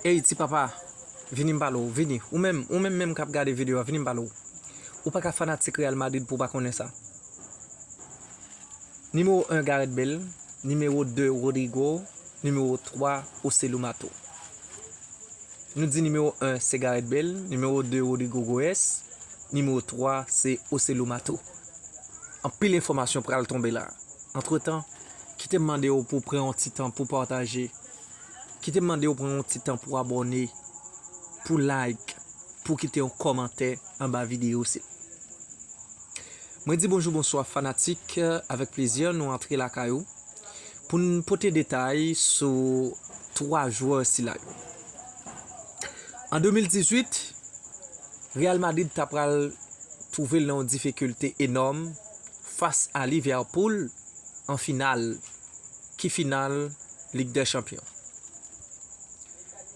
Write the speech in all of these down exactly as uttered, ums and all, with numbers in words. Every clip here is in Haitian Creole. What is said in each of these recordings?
Ey, ti papa, vini m pale w, vini. Ou menm, ou menm menm k ap gade videyo a, vini m pale w. Ou pa ka fanatik Real Madrid pou w pa konnen sa. Nimewo en, Gareth Bale. Nimewo de, Rodrygo. Nimewo twa, Joselu Mato. Nou di nimewo en, se Gareth Bale. Nimewo de, Rodrygo Goes. Nimewo twa, se Joselu Mato. Anpil enfòmasyon pral tonbe la. Antretan, kite m mande w pou w pran yon ti tan pou w pataje. Kite m mande w pran yon ti tan pou w abòne, pou w like, pou w kite yon kòmantè anba videyo sila. Mwen di bonjou, bonswa fanatik, avèk plezi nou antre lakay ou pou n pote detay sou twa jwè sila yo. An de mil dizuit, Real Madrid ta pral twouve l nan yon difikilte enòm fas a Liverpool an final, ki final Lig dè Chanpyon.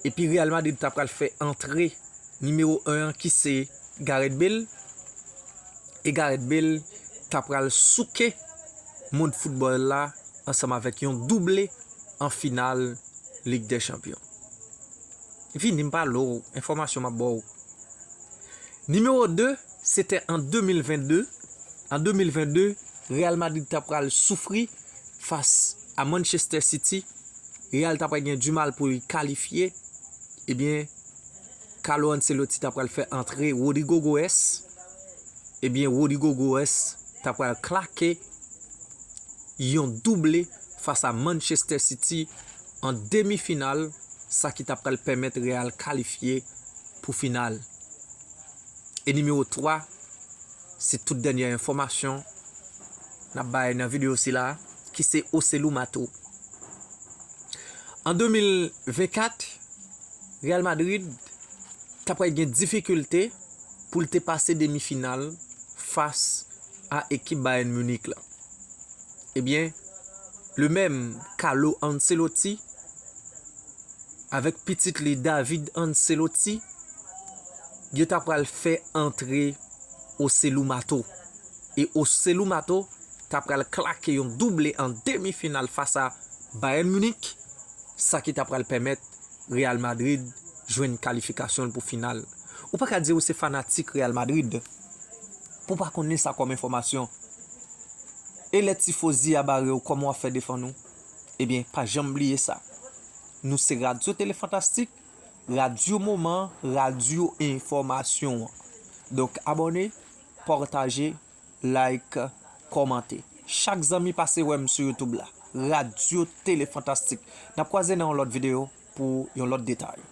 Epi Real Madrid ta pral fè antre nimewo en an ki se Gareth Bale. E Gareth Bale ta pral souke mond foutbòl la ansanm avèk yon double an final Lig dè Chanpyon. Vini m pale w, enfòmasyon m ap ba w. Nimewo de, se te an de mil vennde. An de mil vennde, Real Madrid ta pral soufri fas a Manchester City. Real ta pral gen dimal pou li kalifye. Ebyen, Carlo Ancelotti ta pral fè antre Rodrygo Goes. Ebyen, Rodrygo Goes ta pral klake yon double fas a Manchester City an demi final, sa ki ta pral pèmèt Real kalifye pou final. E nimewo twa, se tout dènyè enfòmasyon n ap bay nan videyo sila, ki se Joselu Mato. An de mil vennkat, Real Madrid ta pral gen difikilte pou l te pase demi final fas a ekip Bayern Munich la. Ebyen, le menm Carlo Ancelotti avèk pitit li David Ancelotti, yo ta pral fè antre Joselu Mato. E Joselu Mato ta pral klake yon double an demi final fas a Bayern Munich, sa ki ta pral pèmèt Real Madrid jwenn kalifikasyon l pou final. Ou pa ka di ou se fanatik Real Madrid pou w pa konnen sa kòm enfòmasyon. E lè tifozi a bare w, kòman w ap fè defann ou? Ebyen, pa janm bliye sa. Nou se Radyo Tele Fantastik, radyo moman, radyo enfòmasyon an. Donk, abòne, pataje, like, kòmante. Chak zanmi pase wè m sou YouTube la. Radyo Tele Fantastik. N ap kwaze nan yon lòt videyo pou yon lòt detay.